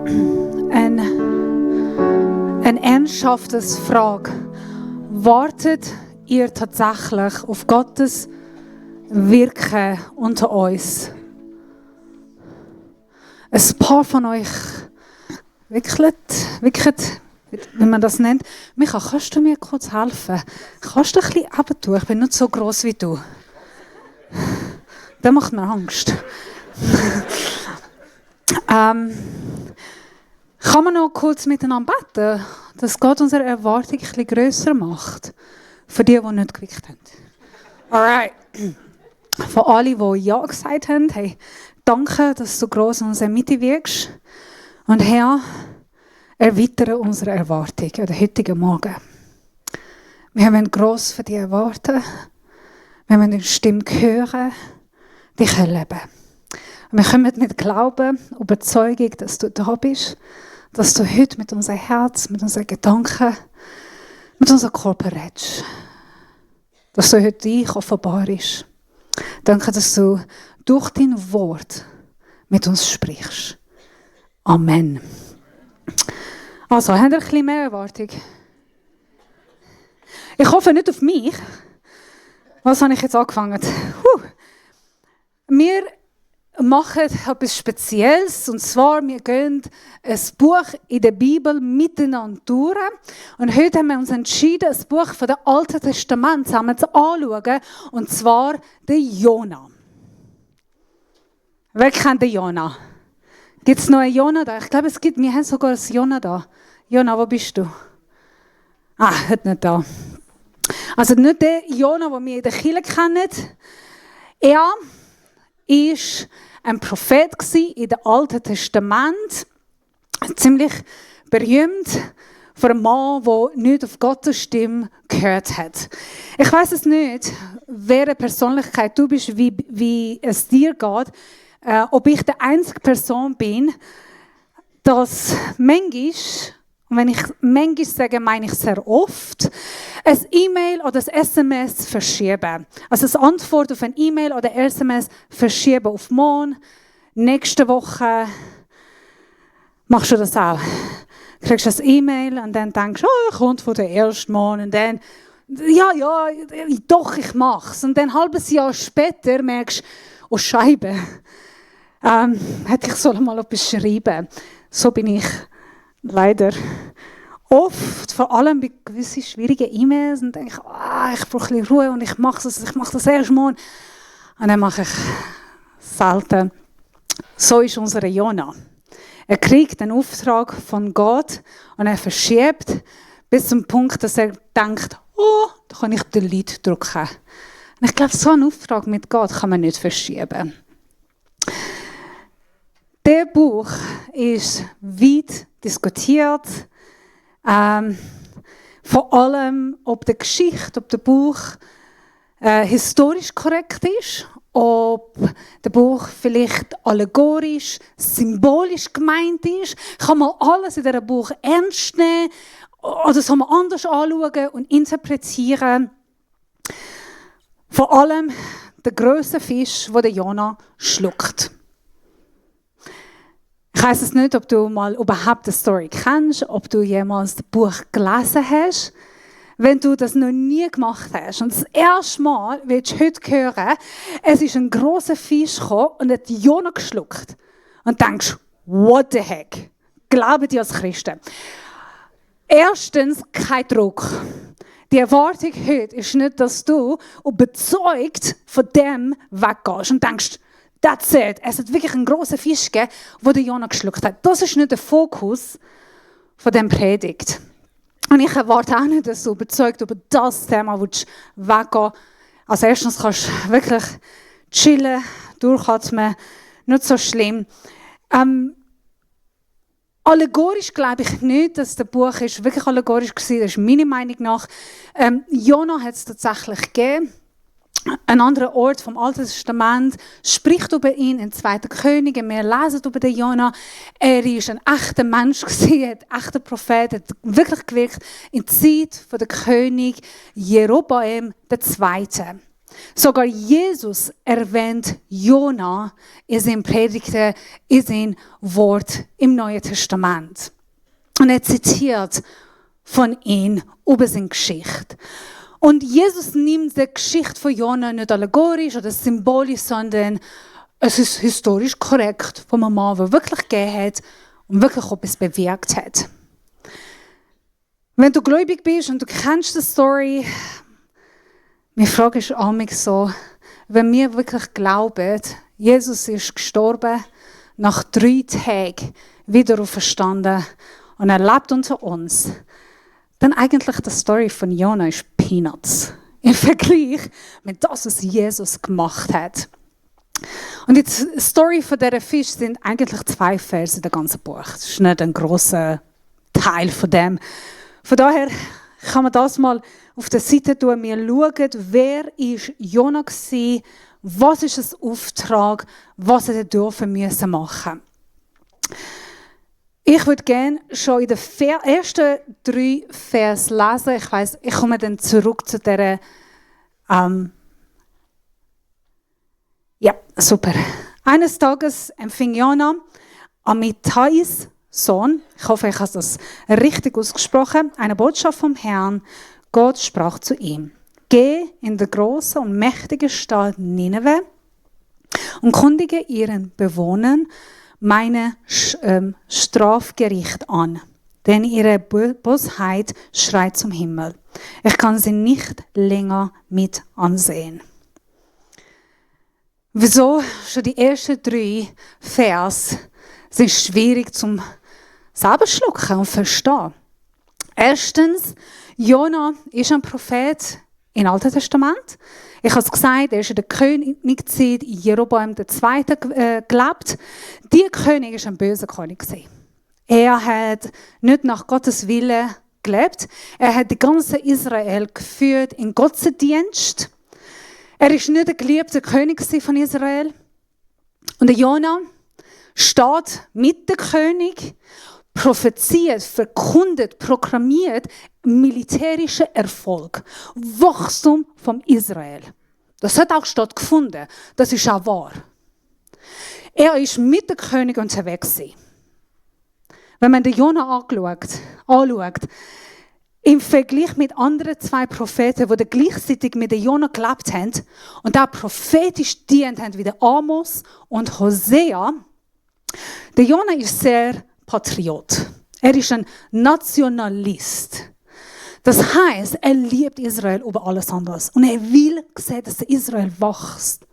eine ernsthafte Frage. Wartet ihr tatsächlich auf Gottes Wirken unter uns? Ein paar von euch wirklich, wie man das nennt. Micha, kannst du mir kurz helfen? Kannst du ein bisschen runter? Ich bin nicht so gross wie du. Das macht mir Angst. Kann man noch kurz miteinander beten, dass Gott unsere Erwartung ein bisschen grösser macht? Für die nicht gewickt haben. Alright. Für alle, die Ja gesagt haben, hey, danke, dass du gross in unserer Mitte wirkst. Und Herr, erweitere unsere Erwartung an den heutigen Morgen. Wir wollen gross für dich erwarten. Wir wollen deine Stimme hören, dich erleben. Und wir kommen mit Glauben, Überzeugung, dass du da bist, dass du heute mit unserem Herz, mit unseren Gedanken, mit unserem Körper redest. Dass du heute dich offenbarst. Danke, dass du durch dein Wort mit uns sprichst. Amen. Also, habt ihr ein bisschen mehr Erwartung? Ich hoffe nicht auf mich. Was habe ich jetzt angefangen? Wir machen etwas Spezielles. Und zwar, wir gehen ein Buch in der Bibel miteinander durch. Und heute haben wir uns entschieden, ein Buch von dem Alten Testament zusammen zu anschauen. Und zwar den Jona. Wer kennt den Jona? Gibt es noch einen Jona da? Ich glaube, wir haben sogar einen Jona da. Jona, wo bist du? Heute nicht da. Also nicht der Jona, den wir in der Kirche kennen. Er war ein Prophet in dem Alten Testament. Ziemlich berühmt für einen Mann, der nicht auf Gottes Stimme gehört hat. Ich weiss es nicht, welche Persönlichkeit du bist, wie es dir geht. Ob ich die einzige Person bin, dass manchmal, und wenn ich manchmal sage, meine ich sehr oft, ein E-Mail oder ein SMS verschieben. Also eine Antwort auf ein E-Mail oder SMS verschieben auf morgen, nächste Woche. Machst du das auch? Du kriegst ein E-Mail und dann denkst du, ich antworte erst morgen. Und dann, ja, doch, ich mach's. Und dann ein halbes Jahr später merkst du, oh Scheibe, hätte ich so mal etwas schreiben. So bin ich leider oft, vor allem bei gewissen schwierigen E-Mails, und denke ich, ich brauche ein bisschen Ruhe und ich mache das erst morgen. Und dann mache ich selten. So ist unser Jona. Er kriegt einen Auftrag von Gott und er verschiebt bis zum Punkt, dass er denkt, da kann ich Delete drücken. Und ich glaube, so einen Auftrag mit Gott kann man nicht verschieben. Der Buch ist weit diskutiert. Vor allem, ob die Geschichte, ob der Buch historisch korrekt ist, ob der Buch vielleicht allegorisch, symbolisch gemeint ist. Kann man alles in diesem Buch ernst nehmen oder soll man anders anschauen und interpretieren? Vor allem der grosse Fisch, den der Jona schluckt. Ich weiss es nicht, ob du mal überhaupt die Story kennst, ob du jemals das Buch gelesen hast. Wenn du das noch nie gemacht hast und das erste Mal willst du heute hören, es ist ein grosser Fisch gekommen und hat Jona geschluckt. Und denkst, what the heck? Glauben die als Christen? Erstens, kein Druck. Die Erwartung heute ist nicht, dass du überzeugt von dem weggehst und denkst, that's it. Es hat wirklich einen grossen Fisch gegeben, den Jona geschluckt hat. Das ist nicht der Fokus von dieser Predigt. Und ich erwarte auch nicht, dass du überzeugt über das Thema weggehen. Also erstens kannst du wirklich chillen, durchatmen, nicht so schlimm. Allegorisch glaube ich nicht, dass das Buch wirklich allegorisch war. Das ist meiner Meinung nach. Jona hat es tatsächlich gegeben. Ein anderer Ort vom Alten Testament spricht über ihn in 2. Könige. Wir lesen über den Jona. Er war ein echter Mensch, ein echter Prophet, hat wirklich gewirkt in der Zeit von der König Jeroboam II. Sogar Jesus erwähnt Jona in seinen Predigten, in seinem Wort im Neuen Testament. Und er zitiert von ihm über seine Geschichte. Und Jesus nimmt die Geschichte von Jona nicht allegorisch oder symbolisch, sondern es ist historisch korrekt von einem Mann, der wirklich gegeben hat und wirklich etwas bewirkt hat. Wenn du gläubig bist und du kennst die Story, meine Frage ist amig so, wenn wir wirklich glauben, Jesus ist gestorben, nach 3 Tagen wieder auferstanden und er lebt unter uns, dann eigentlich die Story von Jona ist Peanuts im Vergleich mit das, was Jesus gemacht hat. Und die Story von dieser Fisch sind eigentlich 2 Verse in dem ganzen Buch. Das ist nicht ein grosser Teil von dem. Von daher kann man das mal auf der Seite tun. Wir schauen, wer ist Jona war, was ist das Auftrag, was er dürfen müssen machen. Ich würde gerne schon in den ersten 3 Versen lesen. Ich weiss, ich komme dann zurück zu dieser. Ja, super. Eines Tages empfing Jona Amittais Sohn, ich hoffe, ich habe das richtig ausgesprochen, eine Botschaft vom Herrn. Gott sprach zu ihm: Geh in die große und mächtige Stadt Nineveh und kundige ihren Bewohnern meine Strafgericht an, denn ihre Bosheit schreit zum Himmel. Ich kann sie nicht länger mit ansehen. Wieso? Schon die ersten 3 Vers sind schwierig zum selber schlucken und verstehen. Erstens, Jona ist ein Prophet im Alten Testament. Ich habe es gesagt, er ist in der Königszeit in Jeroboam II. Gelebt. Dieser König war ein böser König. Er hat nicht nach Gottes Willen gelebt. Er hat die ganze Israel geführt in Gottesdienst. Er war nicht der geliebte König von Israel. Und der Jona steht mit dem König, propheziert, verkündet, proklamiert militärischen Erfolg, Wachstum von Israel. Das hat auch stattgefunden. Das ist auch wahr. Er ist mit dem König unterwegs. Wenn man den Jona anschaut, im Vergleich mit anderen 2 Propheten, die gleichzeitig mit dem Jona gelebt haben und auch prophetisch dient haben, wie der Amos und Hosea, der Jona ist sehr Patriot. Er ist ein Nationalist. Das heißt, er liebt Israel über alles anderes. Und er will sehen, dass Israel wächst.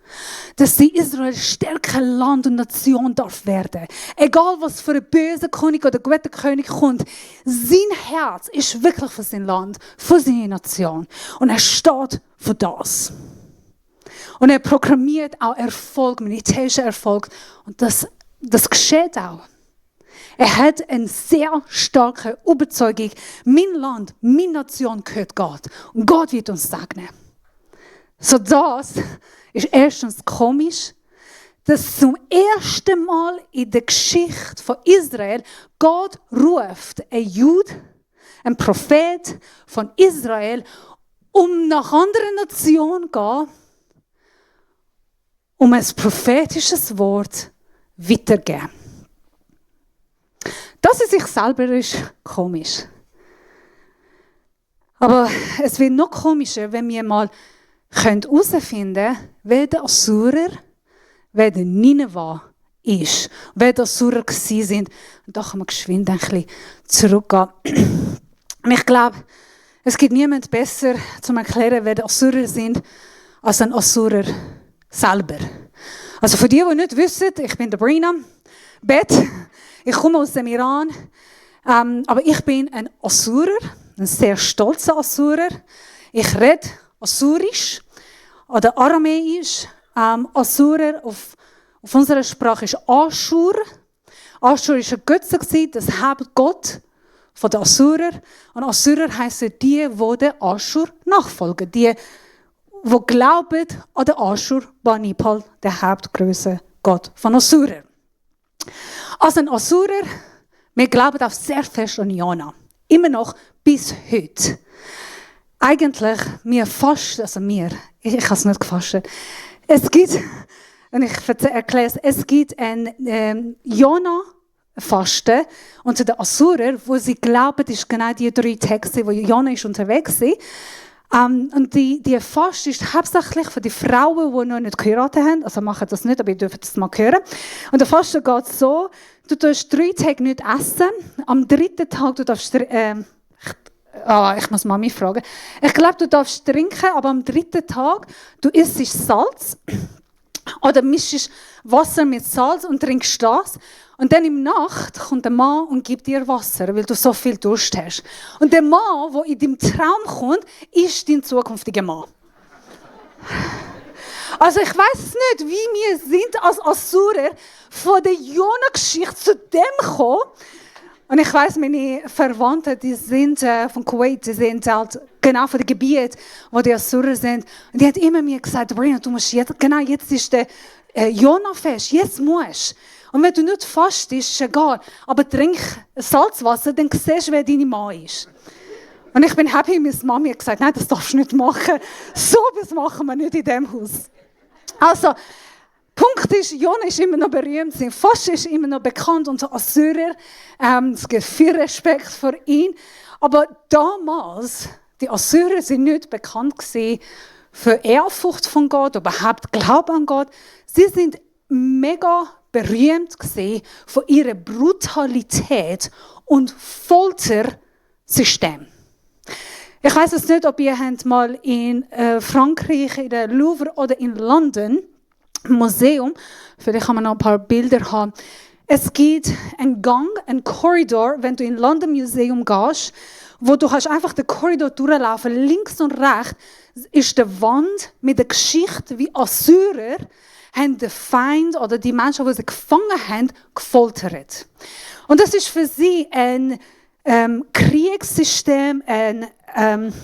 Dass die Israel stärker Land und Nation darf werden. Egal, was für ein böser König oder ein guter König kommt, sein Herz ist wirklich für sein Land, für seine Nation. Und er steht für das. Und er proklamiert auch Erfolg, militärischen Erfolg. Und das geschieht auch. Er hat eine sehr starke Überzeugung, mein Land, meine Nation gehört Gott. Und Gott wird uns segnen. So das ist erstens komisch, dass zum ersten Mal in der Geschichte von Israel Gott ruft einen Jude, einen Prophet von Israel, um nach anderen Nationen zu gehen, um ein prophetisches Wort weiterzugeben. Das in sich selber ist komisch. Aber es wird noch komischer, wenn wir mal herausfinden können, wer der Assyrer, wer der Nineveh ist, wer der Assyrer waren. Und da kann man geschwind ein bisschen zurückgehen. Und ich glaube, es gibt niemand besser, zu erklären, wer der Assyrer sind, als ein Assyrer selber. Also für die nicht wissen, ich bin der Brina Beth. Ich komme aus dem Iran, aber ich bin ein Assyrer, ein sehr stolzer Assyrer. Ich rede Assyrisch oder Aramäisch. Assyrer auf unserer Sprache ist Aschur. Aschur war ein Götze, das Hauptgott der Assyrer. Und Assyrer heissen die der Aschur nachfolgen. Die glauben an den Aschur-Banipal, der hauptgrößte Gott von Assyrer. Als ein Assyrer, wir glauben auch sehr fest an Jona. Immer noch bis heute. eigentlich, ich habe es nicht gefastet. Es gibt, und ich erkläre es, es gibt ein Jona-Fasten unter den Assyrer, wo sie glauben, das ist genau die 3 Texte, wo Jona ist unterwegs war. Und die Faste ist hauptsächlich für die Frauen, die noch nicht geheiratet haben. Also machen das nicht, aber ihr dürft das mal hören. Und der Fasten geht so, du darfst 3 Tage nicht essen. Am 3. Tag, du darfst... ich muss Mami fragen. Ich glaube, du darfst trinken, aber am 3. Tag, du isst Salz. Oder mischst Wasser mit Salz und trinkst das. Und dann in der Nacht kommt der Mann und gibt dir Wasser, weil du so viel Durst hast. Und der Mann, der in deinem Traum kommt, ist dein zukünftiger Mann. Also ich weiß nicht, wie wir sind als Assyrer von der Jona-Geschichte zu dem gekommen. Und ich weiss, meine Verwandten, die sind von Kuwait, die sind halt genau von dem Gebiet, wo die Assyrer sind. Und die hat immer mir gesagt, Brian, du musst jetzt, genau jetzt ist der Jona-Fest, jetzt musst. Und wenn du nicht fastest, ist egal. Aber trink Salzwasser, dann siehst du, wer deine Mann ist. Und ich bin happy, meine Mami hat gesagt, nein, das darfst du nicht machen. So etwas machen wir nicht in diesem Haus. Also, Punkt ist, Jona ist immer noch berühmt, sein Fasten ist immer noch bekannt unter Assyrer. Es gibt viel Respekt vor ihm. Aber damals, die Assyrer sind nicht bekannt gewesen für Ehrfurcht von Gott, überhaupt Glauben an Gott. Sie sind mega berühmt gewesen von ihrer Brutalität und Foltersystem. Ich weiß es nicht, ob ihr mal in Frankreich, in der Louvre oder in London Museum, vielleicht kann man noch ein paar Bilder haben. Es gibt einen Gang, einen Korridor, wenn du in London Museum gehst, wo du kannst einfach den Korridor durchlaufen. Links und rechts ist die Wand mit der Geschichte, wie Assyrer haben den Feind oder die Menschen, die sie gefangen haben, gefoltert. Und das ist für sie ein Kriegssystem, eine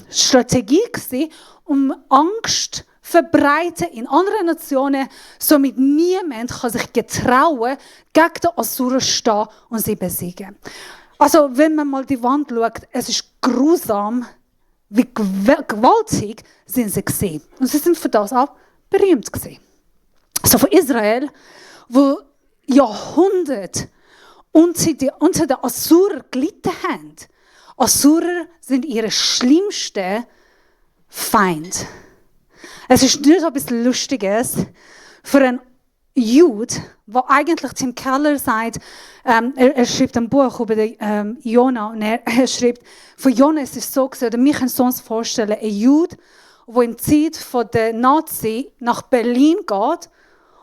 Strategie gewesen, um Angst verbreiten in anderen Nationen, somit niemand kann sich getrauen, gegen die Assyrer stehen und sie besiegen. Also, wenn man mal die Wand schaut, es ist grausam, wie gewaltig sind sie gewesen. Und sie sind für das auch berühmt gewesen. So von Israel, wo Jahrhunderte unter den Assyrer gelitten haben. Assyrer sind ihre schlimmste Feind. Es ist nicht so etwas Lustiges für einen Jude, der eigentlich Tim Keller sagt, er schreibt ein Buch über den Jona und er schreibt, für Jona ist es so gewesen, oder wir können uns vorstellen, ein Jude, der in der Zeit von der Nazi nach Berlin geht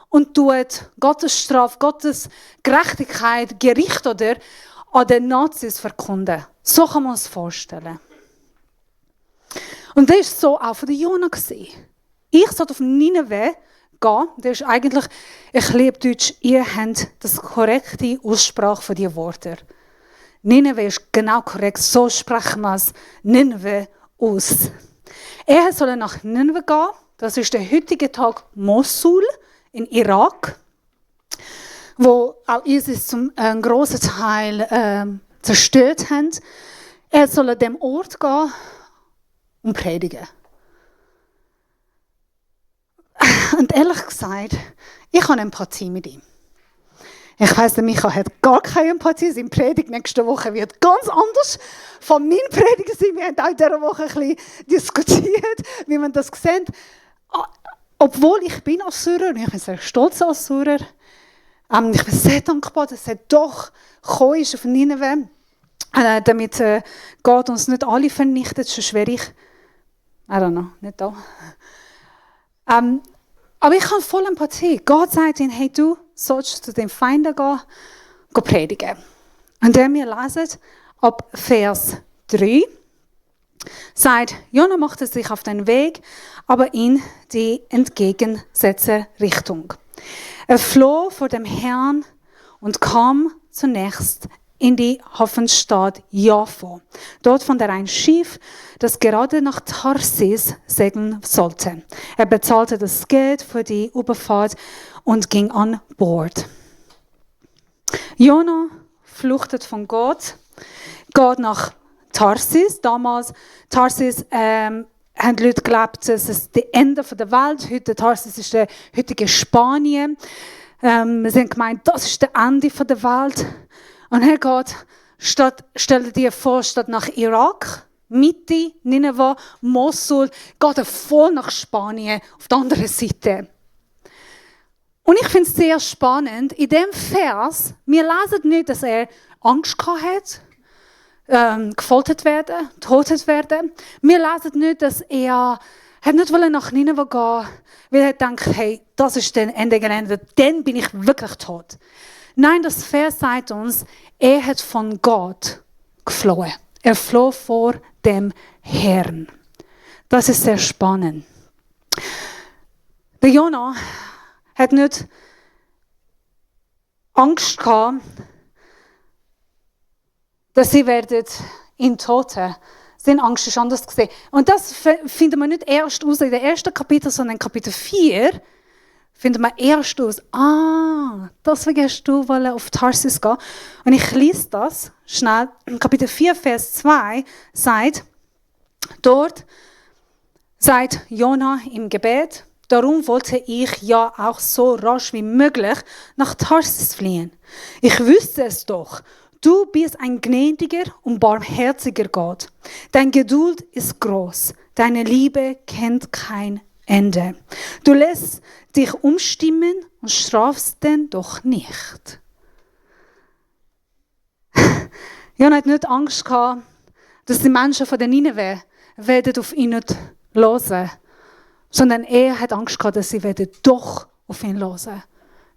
und tut Gottes Strafe, Gottes Gerechtigkeit, Gericht oder an den Nazis verkunden. So kann man es vorstellen. Und das war so auch von Jona. Ich sollte auf Nineveh gehen. Das ist eigentlich, ich liebe Deutsch, ihr habt das korrekte Aussprache von diesen Worten. Nineveh ist genau korrekt, so sprechen wir es Nineveh aus. Er soll nach Nineveh gehen, das ist der heutige Tag Mosul in Irak, wo auch ISIS zum grossen Teil zerstört haben. Er soll an dem Ort gehen und predigen. Und ehrlich gesagt, ich habe Empathie mit ihm. Ich weiss, der Micha hat gar keine Empathie. Seine Predigt nächste Woche wird ganz anders von meinen Predigten sein. Wir haben auch in dieser Woche ein bisschen diskutiert, wie man das sieht. Obwohl ich bin Assyrer und ich bin sehr stolz als Assyrer. Ich bin sehr dankbar, dass er doch gekommen ist auf Nineveh. Damit Gott uns nicht alle vernichtet, sonst wäre ich, I don't know, nicht da. Aber ich habe voll Empathie. Gott sagt ihnen, hey, du sollst zu den Feinden gehen predigen. Und wenn wir lesen, ab Vers 3, sagt, Jona machte sich auf den Weg, aber in die entgegengesetzte Richtung. Er floh vor dem Herrn und kam zunächst in die Hafenstadt Jaffo. Dort fand er ein Schiff, das gerade nach Tarsis segeln sollte. Er bezahlte das Geld für die Überfahrt und ging an Bord. Jona fluchtet von Gott, geht nach Tarsis. Damals, Tarsis haben Leute geglaubt, dass es das Ende der Welt. Heute Tarsis ist der heutige Spanien. Sie haben gemeint, das ist das Ende der Welt. Und er geht, stell dir vor, statt nach Irak, Mitte, Nineveh, Mosul, geht er voll nach Spanien, auf der anderen Seite. Und ich finde es sehr spannend, in dem Vers, wir lesen nicht, dass er Angst hat, gefoltert werden, getötet werden. Wir lesen nicht, dass er nicht nach Nineveh gehen, weil er denkt, hey, das ist das Ende Gelände, dann bin ich wirklich tot. Nein, das Vers sagt uns, er hat von Gott geflohen. Er floh vor dem Herrn. Das ist sehr spannend. Der Jona hat nicht Angst gehabt, dass sie ihn töten. Seine Angst ist anders gesehen. Und das finden wir nicht erst aus in den ersten Kapitel, sondern in Kapitel 4 finden wir erst aus. Deswegen hast du auf Tarsis gehen. Und ich lese das schnell. Kapitel 4, Vers 2 sagt, dort sagt Jona im Gebet, darum wollte ich ja auch so rasch wie möglich nach Tarsis fliehen. Ich wüsste es doch. Du bist ein gnädiger und barmherziger Gott. Deine Geduld ist groß. Deine Liebe kennt kein Ende. Du lässt dich umstimmen und strafst denn doch nicht. Jona hat nicht Angst gehabt, dass die Menschen von der Nineveh werden auf ihn nicht hören, sondern er hat Angst gehabt, dass sie werden doch auf ihn hören.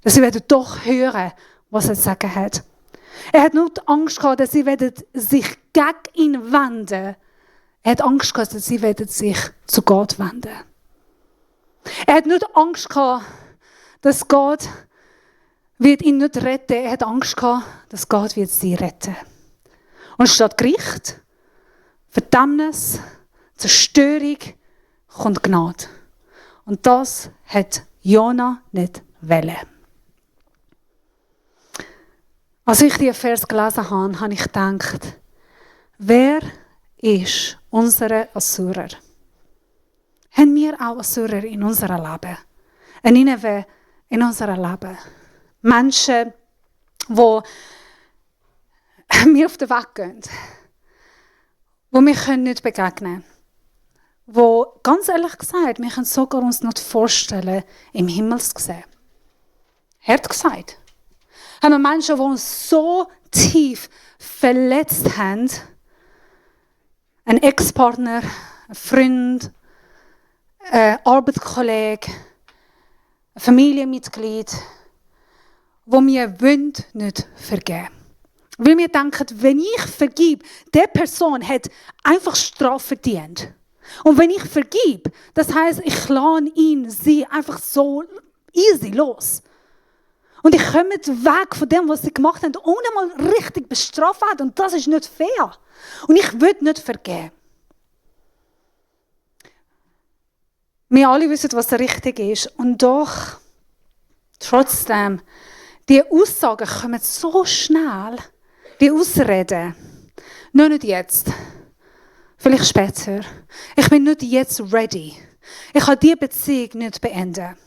Dass sie werden doch hören, was er zu sagen hat. Er hat nicht Angst gehabt, dass sie sich gegen ihn wenden. Er hat Angst gehabt, dass sie sich zu Gott wenden. Er hat nicht Angst gehabt, dass Gott ihn nicht retten wird. Er hat Angst gehabt, dass Gott sie retten wird. Und statt Gericht, Verdammnis, Zerstörung kommt Gnade. Und das hat Jona nicht wollen. Als ich diesen Vers gelesen habe, habe ich gedacht, wer ist unsere Assyrer? Haben wir auch Assyrer in unserem Leben? Ein Nineveh in unserem Leben? Menschen, die mir auf den Weg gehen, die wir nicht begegnen können, wo ganz ehrlich gesagt, wir können sogar uns nicht vorstellen, im Himmel zu sehen. Er hat gesagt, haben wir Menschen, die uns so tief verletzt haben, ein Ex-Partner, ein Freund, ein Arbeitskollege, ein Familienmitglied, wo wir nicht vergeben wollen. Weil wir denken, wenn ich vergib, die Person hat einfach Strafe verdient. Und wenn ich vergib, das heisst, ich lasse sie einfach so easy los. Und ich komme weg von dem, was sie gemacht haben, ohne mal richtig bestraft werden. Und das ist nicht fair. Und ich will nicht vergeben. Wir alle wissen, was richtig ist. Und doch, trotzdem, die Aussagen kommen so schnell, die Ausreden. Noch nicht jetzt. Vielleicht später. Ich bin nicht jetzt ready. Ich kann diese Beziehung nicht beenden.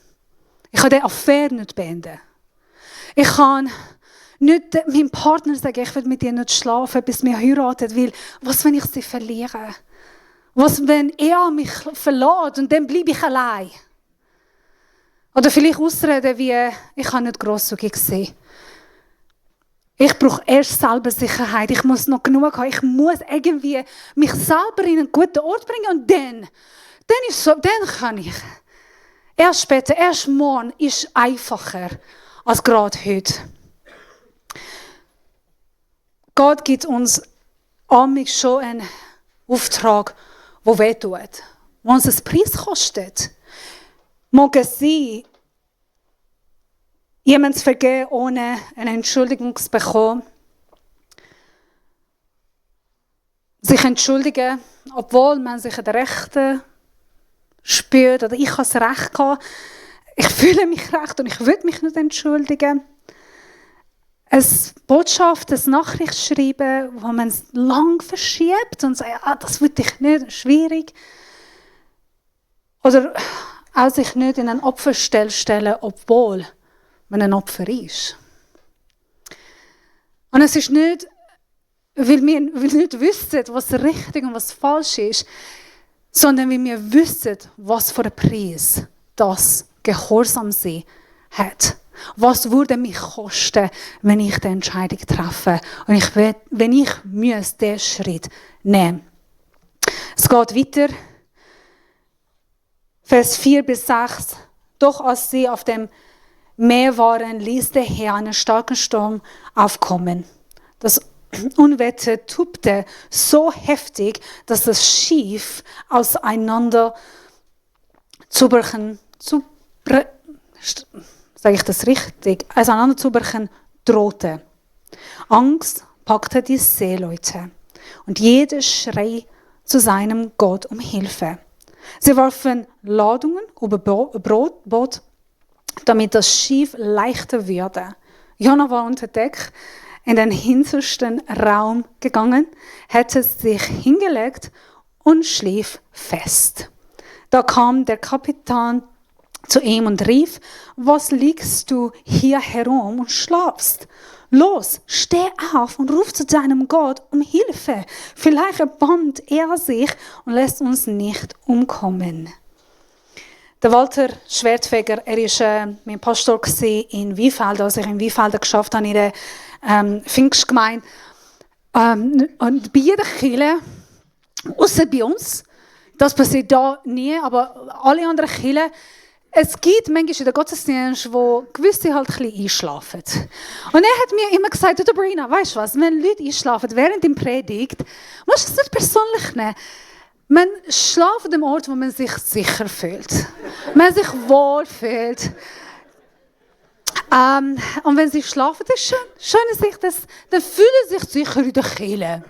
Ich kann diese Affäre nicht beenden. Ich kann nicht meinem Partner sagen, ich will mit dir nicht schlafen, bis wir heiraten, weil was, wenn ich sie verliere? Was, wenn er mich verlässt und dann bleibe ich allein? Oder vielleicht Ausreden wie, ich habe nicht grosszügig gesehen. Ich brauche erst selber Sicherheit. Ich muss noch genug haben. Ich muss irgendwie mich selber in einen guten Ort bringen und dann kann ich. Erst später, erst morgen ist einfacher als gerade heute. Gott gibt uns amig schon einen Auftrag, der wehtut, der uns einen Preis kostet. Mag es sein, jemand zu vergeben, ohne eine Entschuldigung zu bekommen. Sich entschuldigen, obwohl man sich an den Rechten spürt, oder ich habe das Recht gehabt, ich fühle mich recht und ich will mich nicht entschuldigen. eine Botschaft, eine Nachricht schreiben, wo man es lang verschiebt und sagt, das will ich nicht, schwierig. Oder auch sich nicht in ein Opferstell stellen, obwohl man ein Opfer ist. Und es ist nicht, weil wir nicht wissen, was richtig und was falsch ist, sondern weil wir wissen, was für einen Preis das Gehorsam sein hat. Was würde mich kosten, wenn ich die Entscheidung treffe und wenn ich diesen Schritt nehmen muss. Es geht weiter. Vers 4 bis 6. Doch als sie auf dem Meer waren, ließ der Herr einen starken Sturm aufkommen. Das Unwetter tobte so heftig, dass das Schiff auseinander zubrechen drohte. Angst packte die Seeleute und jeder schrie zu seinem Gott um Hilfe. Sie warfen Ladungen über Boot, damit das Schiff leichter würde. Jona war unter Deck in den hintersten Raum gegangen, hätte sich hingelegt und schlief fest. Da kam der Kapitän zu ihm und rief: Was liegst du hier herum und schlafst? Los, steh auf und ruf zu deinem Gott um Hilfe. Vielleicht erbarmt er sich und lässt uns nicht umkommen. Der Walter Schwertfeger, er war mein Pastor in Weinfelden, als ich in Weinfelden geschafft habe, in der Pfingstgemeinde. Und bei jeder Kirche, ausser bei uns, das passiert da nie, aber alle anderen Kirchen, es gibt manchmal in den Gottesdiensten, wo gewisse halt ein bisschen einschlafen. Und er hat mir immer gesagt: Du Sabrina, weißt du was, wenn Leute einschlafen während der Predigt, musst du es nicht persönlich nehmen. Man schläft an dem Ort, wo man sich sicher fühlt. Man sich wohl fühlt. Und wenn sie schlafen, das ist schön, dann fühlen sie sich sicher in der Kirche.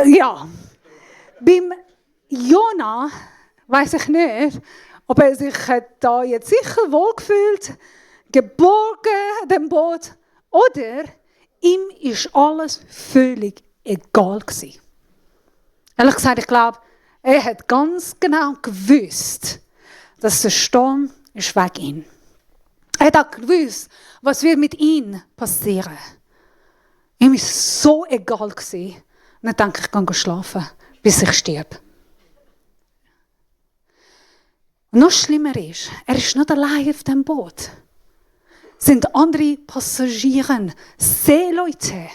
Ja. Beim Jona weiss ich nicht, ob er sich da jetzt sicher wohlgefühlt, geborgen an dem Boot, oder ihm ist alles völlig egal gewesen. Ehrlich gesagt, ich glaube, er hat ganz genau gewusst, dass der Sturm ist wegen ihm. Er hat auch gewusst, was wird mit ihm passieren. Ihm war so egal gewesen. Und dann denke ich, ich gehe schlafen, bis ich sterbe. Und noch schlimmer ist, er ist nicht allein auf dem Boot. Es sind andere Passagiere, Seeleute,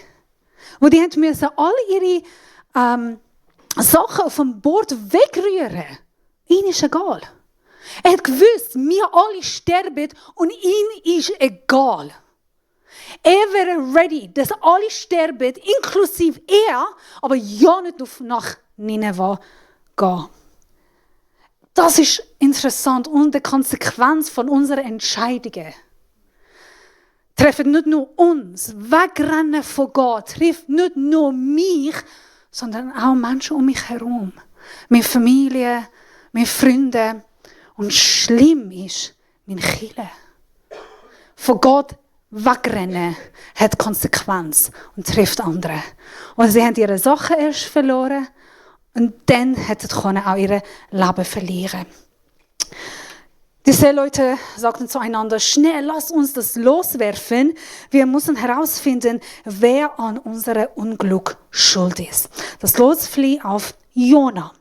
die mussten alle ihre Sachen auf dem Boot wegrühren. Ihnen ist egal. Er hat gewusst, wir alle sterben und ihm ist egal. Er wäre ready, dass alle sterben, inklusive er, aber ja nicht nach Nineveh gehen. Das ist interessant und die Konsequenz von unseren Entscheidungen. Treffen nicht nur uns, wegrennen von Gott, trifft nicht nur mich, sondern auch Menschen um mich herum. Meine Familie, meine Freunde. Und schlimm ist, meine Kirche. Von Gott wegrennen hat Konsequenz und trifft andere. Und sie haben ihre Sachen erst verloren und dann hätten sie auch ihr Leben verlieren. Die Seeleute sagten zueinander: Schnell, lass uns das loswerfen. Wir müssen herausfinden, wer an unserem Unglück schuld ist. Das Los fiel auf Jona.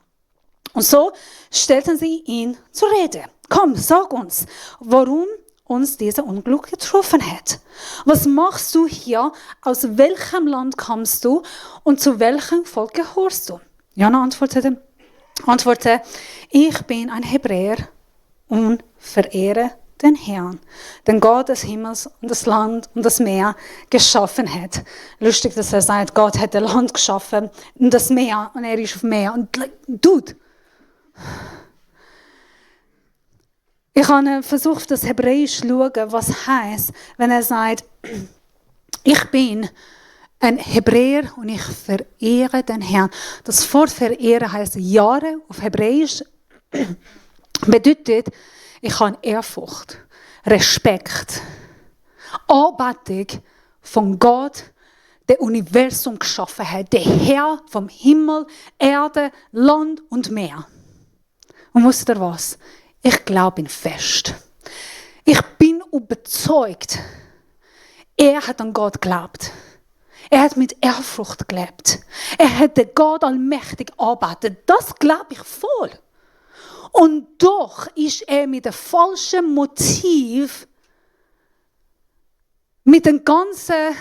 Und so stellten sie ihn zur Rede. Komm, sag uns, warum uns dieser Unglück getroffen hat. Was machst du hier? Aus welchem Land kommst du? Und zu welchem Volk gehörst du? Jona antwortete, ich bin ein Hebräer und verehre den Herrn, den Gott des Himmels und das Land und das Meer geschaffen hat. Lustig, dass er sagt, Gott hat das Land geschaffen und das Meer und er ist auf dem Meer. Und Dude, ich habe versucht, das Hebräisch zu schauen, was heißt, wenn er sagt, ich bin ein Hebräer und ich verehre den Herrn. Das Wort verehren heißt Jahre auf Hebräisch, bedeutet, ich habe Ehrfurcht, Respekt, Anbetung von Gott, der Universum geschaffen hat, der Herr vom Himmel, Erde, Land und Meer. Und wisst ihr was? Ich glaube ihn fest. Ich bin überzeugt, er hat an Gott geglaubt. Er hat mit Ehrfurcht gelebt. Er hat den Gott allmächtig arbeitet. Das glaube ich voll. Und doch ist er mit dem falschen Motiv, mit den ganzen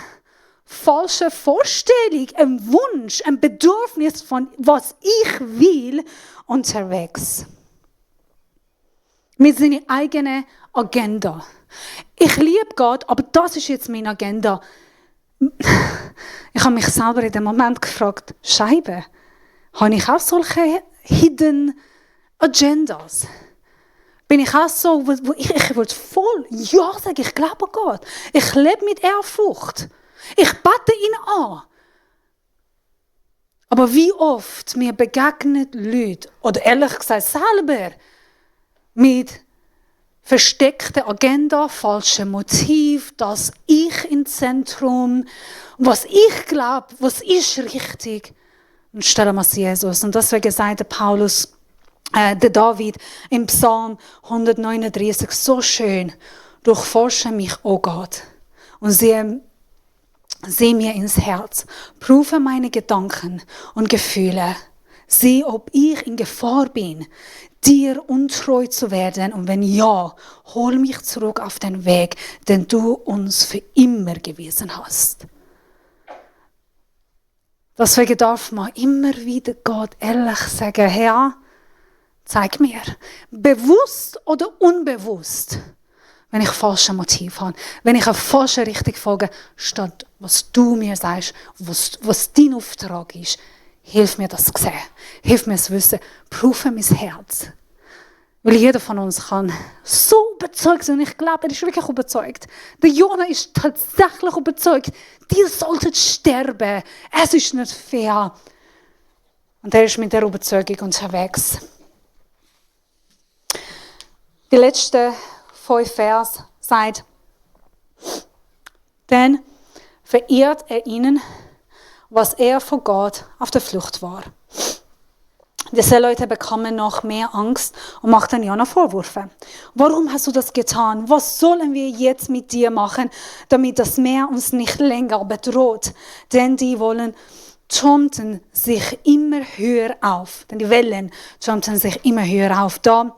falschen Vorstellungen, einem Wunsch, einem Bedürfnis von was ich will, unterwegs. Mit seiner eigenen Agenda. Ich liebe Gott, aber das ist jetzt meine Agenda. Ich habe mich selber in dem Moment gefragt, Scheibe, habe ich auch solche Hidden Agendas? Bin ich auch so, wo ich will voll ja sagen, ich glaube an Gott. Ich lebe mit Ehrfurcht. Ich bete ihn an. Aber wie oft mir begegnen Leute, oder ehrlich gesagt selber, mit versteckter Agenda, falschem Motiv, dass ich im Zentrum, was ich glaube, was ist richtig, und stellen wir es Jesus. Und deswegen sagt der Paulus, der David im Psalm 139 so schön: Durchforsche mich, o Gott, und sieh mir ins Herz, prüfe meine Gedanken und Gefühle, sieh, ob ich in Gefahr bin, dir untreu zu werden, und wenn ja, hol mich zurück auf den Weg, den du uns für immer gewiesen hast. Deswegen darf man immer wieder Gott ehrlich sagen: Herr, zeig mir, bewusst oder unbewusst, wenn ich falsche Motiv habe, wenn ich eine falsche Richtung folge, statt was du mir sagst, was dein Auftrag ist. Hilf mir das zu sehen, hilf mir das zu wissen, prüfe mein Herz. Weil jeder von uns kann so überzeugt sein, und ich glaube, er ist wirklich überzeugt. Der Jona ist tatsächlich überzeugt, die sollten sterben, es ist nicht fair. Und er ist mit der Überzeugung unterwegs. Die letzten 5 Vers sagt: Denn verehrt er ihnen, was er vor Gott auf der Flucht war. Diese Leute bekommen noch mehr Angst und machten Jona Vorwürfe. Warum hast du das getan? Was sollen wir jetzt mit dir machen, damit das Meer uns nicht länger bedroht? Denn die Wellen türmten sich immer höher auf. Denn die Wellen türmten sich immer höher auf. Da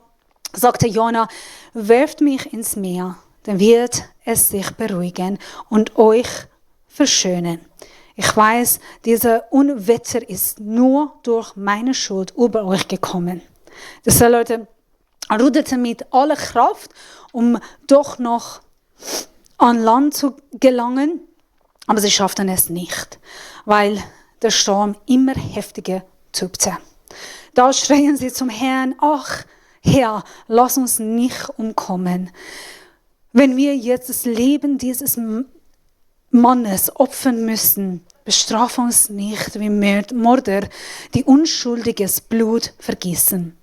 sagte Jona: Werft mich ins Meer, dann wird es sich beruhigen und euch verschönen. Ich weiß, dieser Unwetter ist nur durch meine Schuld über euch gekommen. Diese Leute ruderten mit aller Kraft, um doch noch an Land zu gelangen, aber sie schafften es nicht, weil der Sturm immer heftiger tobte. Da schreien sie zum Herrn: Ach, Herr, lass uns nicht umkommen. Wenn wir jetzt das Leben dieses Mannes opfern müssen, bestrafe uns nicht wie Mörder, die unschuldiges Blut vergießen.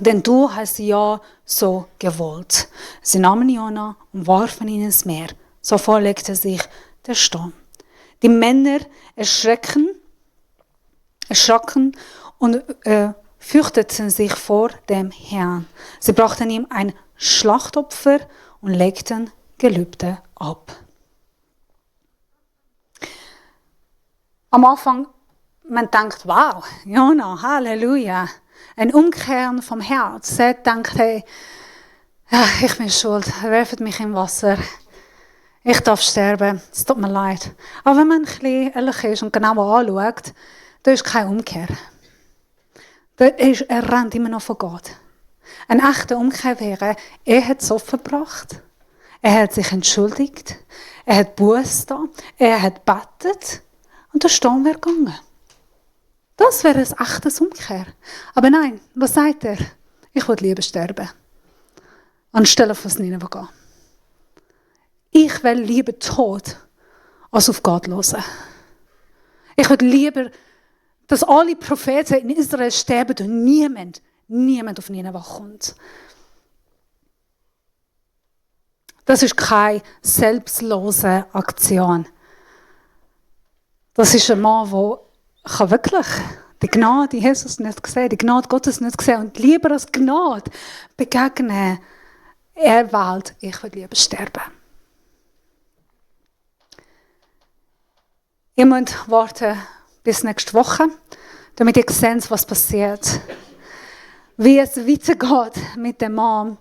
Denn du hast ja so gewollt. Sie nahmen Jona und warfen ihn ins Meer. Sofort legte sich der Sturm. Die Männer erschraken und fürchteten sich vor dem Herrn. Sie brachten ihm ein Schlachtopfer und legten Gelübde ab. Am Anfang, man denkt: Wow, Jona, Halleluja, ein Umkehren vom Herz. Er denkt: Hey, ja, ich bin schuld, werft mich im Wasser. Ich darf sterben, es tut mir leid. Aber wenn man ein bisschen ehrlich ist und genau anschaut, da ist keine Umkehr. Er rennt immer noch von Gott. Eine echte Umkehr wäre, er hat es Opfer gebracht, er hat sich entschuldigt, er hat Buße da, er hat gebetet und der Sturm wäre gegangen. Das wäre ein echtes Umkehr. Aber nein, was sagt er? Ich will lieber sterben, anstelle von Nineveh gehen. Ich will lieber tot, als auf Gott hören. Ich will lieber, dass alle Propheten in Israel sterben und niemand auf Nineveh kommt. Das ist keine selbstlose Aktion. Das ist ein Mann, der wirklich die Gnade Jesus nicht sehen, die Gnade Gottes nicht sehen und lieber als Gnade begegnen. Er wählt, ich will lieber sterben. Ihr müsst warten bis nächste Woche, damit ihr seht, was passiert. Wie es weitergeht mit dem Mann.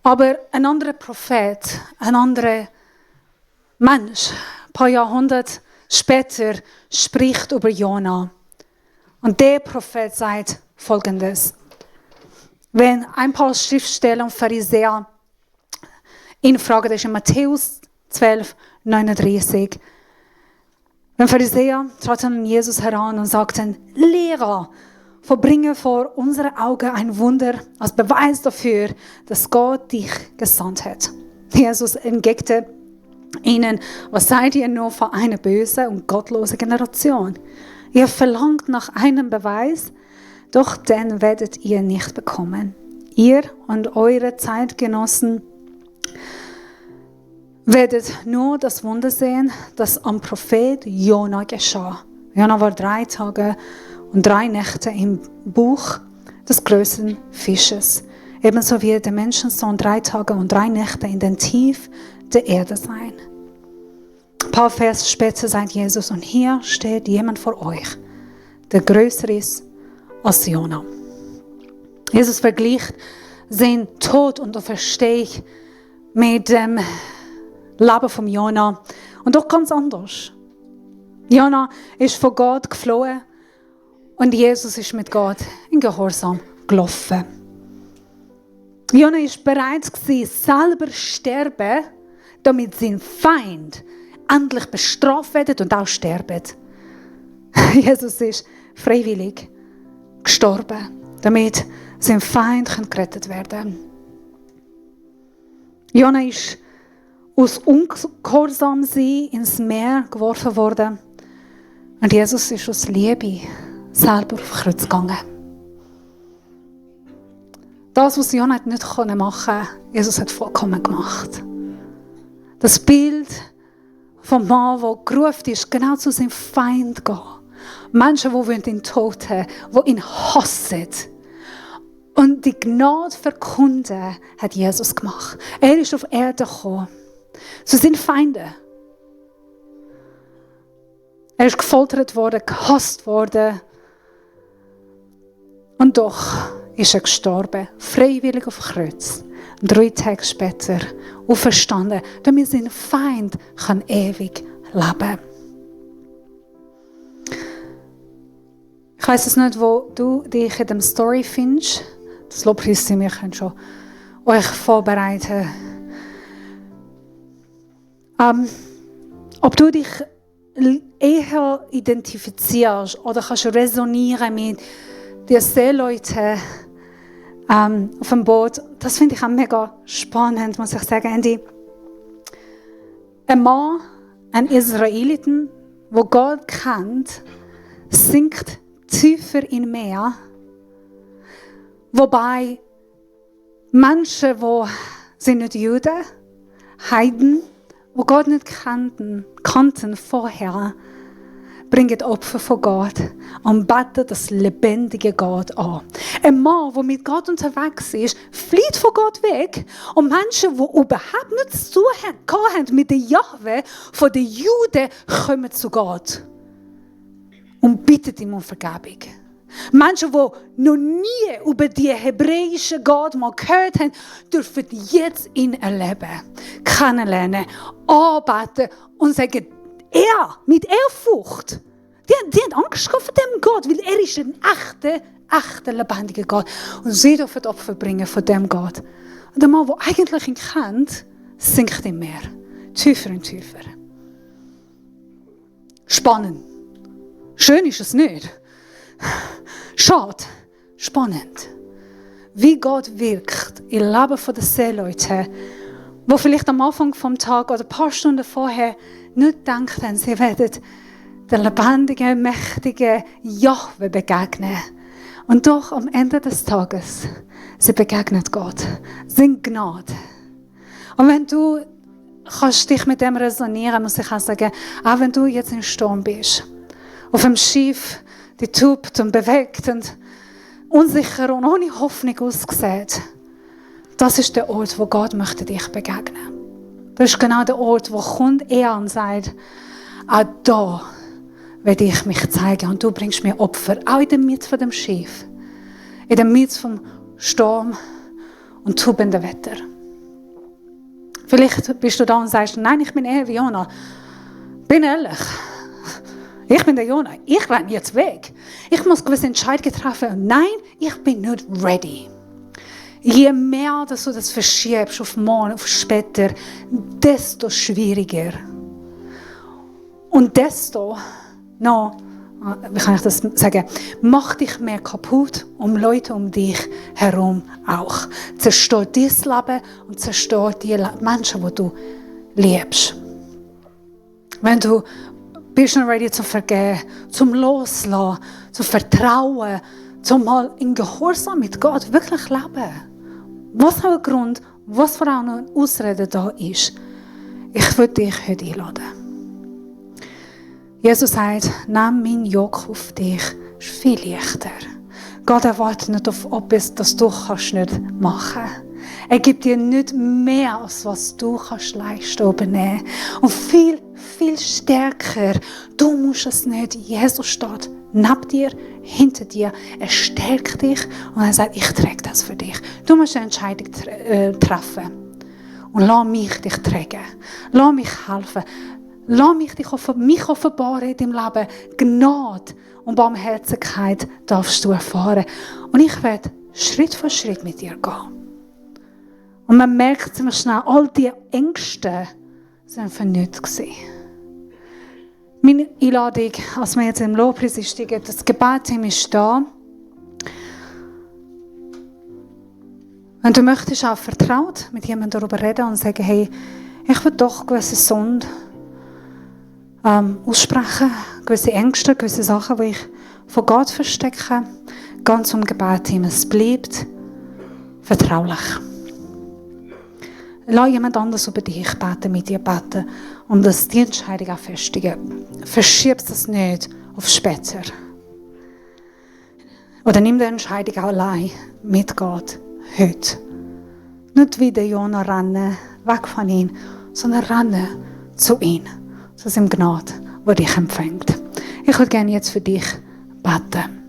Aber ein anderer Prophet, ein anderer Mensch, ein paar Jahrhunderte später, spricht über Jona. Und der Prophet sagt Folgendes. Wenn ein paar Schriftsteller und Pharisäer ihn fragen, das ist in Matthäus 12, 39. Wenn Pharisäer traten an Jesus heran und sagten, Lehrer, vollbringe vor unseren Augen ein Wunder als Beweis dafür, dass Gott dich gesandt hat. Jesus entgegnete ihnen, was seid ihr nur für eine böse und gottlose Generation? Ihr verlangt nach einem Beweis, doch den werdet ihr nicht bekommen. Ihr und eure Zeitgenossen werdet nur das Wunder sehen, das am Prophet Jona geschah. Jona war 3 Tage und 3 Nächte im Buch des größten Fisches. Ebenso wird der Menschensohn 3 Tage und 3 Nächte in den Tief der Erde sein. Ein paar Vers später sagt Jesus, und hier steht jemand vor euch, der größer ist als Jona. Jesus vergleicht seinen Tod und Auferstehung mit dem Leben von Jona. Und doch ganz anders. Jona ist von Gott geflohen und Jesus ist mit Gott in Gehorsam gelaufen. Jona war bereit, selber sterben, damit sein Feind endlich bestraft wird und auch sterbt. Jesus ist freiwillig gestorben, damit sein Feind gerettet werden kann. Jona ist aus Ungehorsam ins Meer geworfen worden und Jesus ist aus Liebe selber auf Kreuz gegangen. Das, was Jona nicht machen konnte, Jesus hat vollkommen gemacht. Das Bild vom Mann, der gerufen ist, genau zu seinem Feind gehen. Menschen, die ihn Tod haben, die ihn hassen. Und die Gnade verkunden, hat Jesus gemacht. Er ist auf Erde gekommen. Zu seinen Feinden. Er ist gefoltert worden, gehasst worden. Und doch ist er gestorben, freiwillig auf dem Kreuz. 3 Tage später auferstanden, damit sein Feind ewig leben kann. Ich weiss es nicht, wo du dich in der Story findest. Das Lobpreis, wir können schon euch vorbereiten. Ob du dich eher identifizierst oder kannst resonieren mit den Seeleuten auf dem Boot, das finde ich auch mega spannend, muss ich sagen, Andy. Ein Mann, ein Israeliten, der Gott kennt, sinkt tiefer in Meer, wobei Menschen, die sind nicht Juden, Heiden, die Gott nicht kannten vorher, bringen Opfer von Gott und beten das lebendige Gott an. Ein Mann, der mit Gott unterwegs ist, flieht von Gott weg und Menschen, die überhaupt nichts zu tun haben mit der Jahwe von den Juden, kommen zu Gott und bitten ihm um Vergebung. Menschen, die noch nie über die hebräische Gott mal gehört haben, dürfen jetzt ihn erleben, kennenlernen, anbeten und sagen, er, mit Ehrfurcht. Die haben Angst vor dem Gott, weil er ist ein echter, lebendiger Gott. Und sie dürfen Opfer bringen von dem Gott. Und der Mann, der eigentlich ihn kennt, sinkt im Meer. Tiefer und tiefer. Spannend. Schön ist es nicht. Schade. Spannend. Wie Gott wirkt im Leben der Seeleute, die vielleicht am Anfang des Tages oder ein paar Stunden vorher nicht denken, sie werden der lebendigen, mächtigen Jahwe begegnen. Und doch am Ende des Tages, sie begegnen Gott. Sind Gnade. Und wenn du kannst dich mit dem resonieren, muss ich auch sagen, auch wenn du jetzt im Sturm bist, auf dem Schiff, die tobt und bewegt und unsicher und ohne Hoffnung aussieht, das ist der Ort, wo Gott möchte dich begegnen. Das ist genau der Ort, wo kommt er und sagt, auch da werde ich mich zeigen und du bringst mir Opfer, auch in der Mitte von dem Schiff, in der Mitte vom Sturm und tobenden Wetter. Vielleicht bist du da und sagst, nein, ich bin eher wie Jona. Bin ehrlich. Ich bin der Jona. Ich renne jetzt weg. Ich muss gewisse Entscheidungen treffen. Nein, ich bin nicht ready. Je mehr dass du das verschiebst auf morgen, auf später, desto schwieriger. Und desto, wie kann ich das sagen, macht dich mehr kaputt um Leute um dich herum auch. Zerstört dein Leben und zerstört die Menschen, die du liebst. Wenn du bist noch ready zum Vergeben, zum Loslassen, zum Vertrauen, zum mal in Gehorsam mit Gott wirklich leben. Was auch ein Grund, was vor allem eine Ausrede da ist. Ich würde dich heute einladen. Jesus sagt, nimm mein Joch auf dich, ist viel leichter. Gott erwartet nicht auf etwas, das du kannst nicht machen. Er gibt dir nicht mehr, als was du kannst leisten oder übernehmen. Und viel, viel stärker. Du musst es nicht. Jesus steht neben dir, hinter dir. Er stärkt dich und er sagt, ich trage das für dich. Du musst eine Entscheidung treffen. Und lass mich dich tragen. Lass mich helfen. Lass mich offenbaren in deinem Leben. Gnade und Barmherzigkeit darfst du erfahren. Und ich werde Schritt für Schritt mit dir gehen. Und man merkt ziemlich schnell, all die Ängste sind für nichts gewesen. Meine Einladung, als wir jetzt im Lobpreis steigen, das Gebetsteam ist da. Wenn du möchtest, auch vertraut mit jemandem darüber reden und sagen, hey, ich will doch gewisse Sünde aussprechen, gewisse Ängste, gewisse Sachen, die ich von Gott verstecke, ganz um Gebetsteam. Es bleibt vertraulich. Lass jemand anders über dich beten, mit dir beten und dass die Entscheidung auch festigen. Verschieb das nicht auf später. Oder nimm die Entscheidung auch allein mit Gott heute. Nicht wie der Jona rennen, weg von ihm, sondern rennen zu ihm, zu seinem Gnade, der dich empfängt. Ich würde gerne jetzt für dich beten.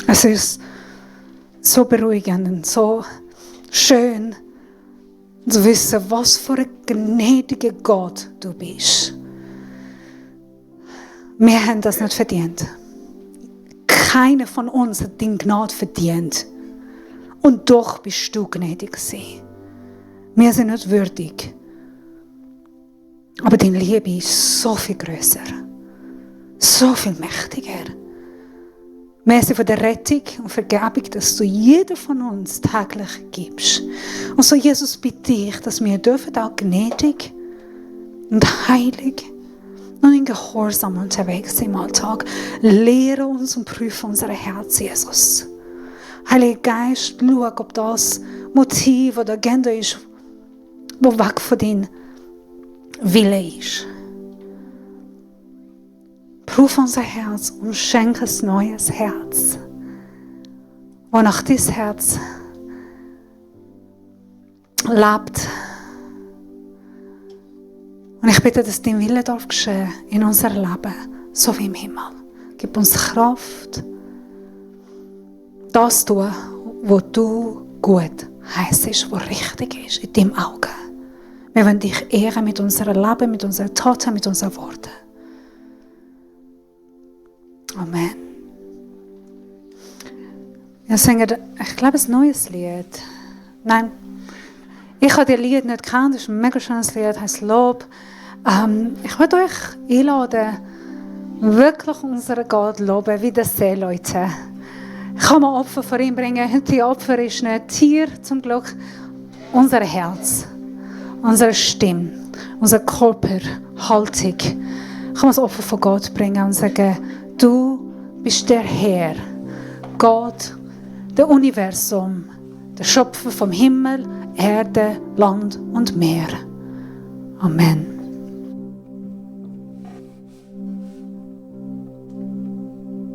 Es ist so beruhigend und so schön zu wissen, was für ein gnädiger Gott du bist. Wir haben das nicht verdient. Keiner von uns hat deine Gnade verdient. Und doch bist du gnädig gewesen. Wir sind nicht würdig. Aber deine Liebe ist so viel grösser. So viel mächtiger. Merci für die Rettung und Vergebung, dass du jedem von uns täglich gibst. Und so, Jesus, bitte ich, dass wir dürfen auch gnädig und heilig und in Gehorsam unterwegs sind im Alltag. Lehre uns und prüfe unser Herz, Jesus. Heiliger Geist, schau, ob das Motiv oder Agenda ist, wo weg von deinem Wille ist. Prüf unser Herz und schenke ein neues Herz, wonach dieses Herz lebt. Und ich bitte, dass dein Wille darf geschehen in unserem Leben, so wie im Himmel. Gib uns Kraft, das zu tun, was du gut heisst, was richtig ist in deinem Auge. Wir wollen dich ehren mit unserem Leben, mit unseren Taten, mit unseren Worten. Amen. Wir singen, ich glaube, ein neues Lied. Nein, ich habe das Lied nicht gekannt. Das ist ein mega schönes Lied, heißt Lob. Ich würde euch einladen, wirklich unseren Gott loben, wie das Seeleute. Ich kann mal Opfer vor ihm bringen. Die Opfer ist nicht Tier, zum Glück. Unser Herz, unsere Stimme, unser Körper, Haltung. Ich kann das Opfer vor Gott bringen und sagen, du bist der Herr, Gott, der Universum, der Schöpfer vom Himmel, Erde, Land und Meer. Amen.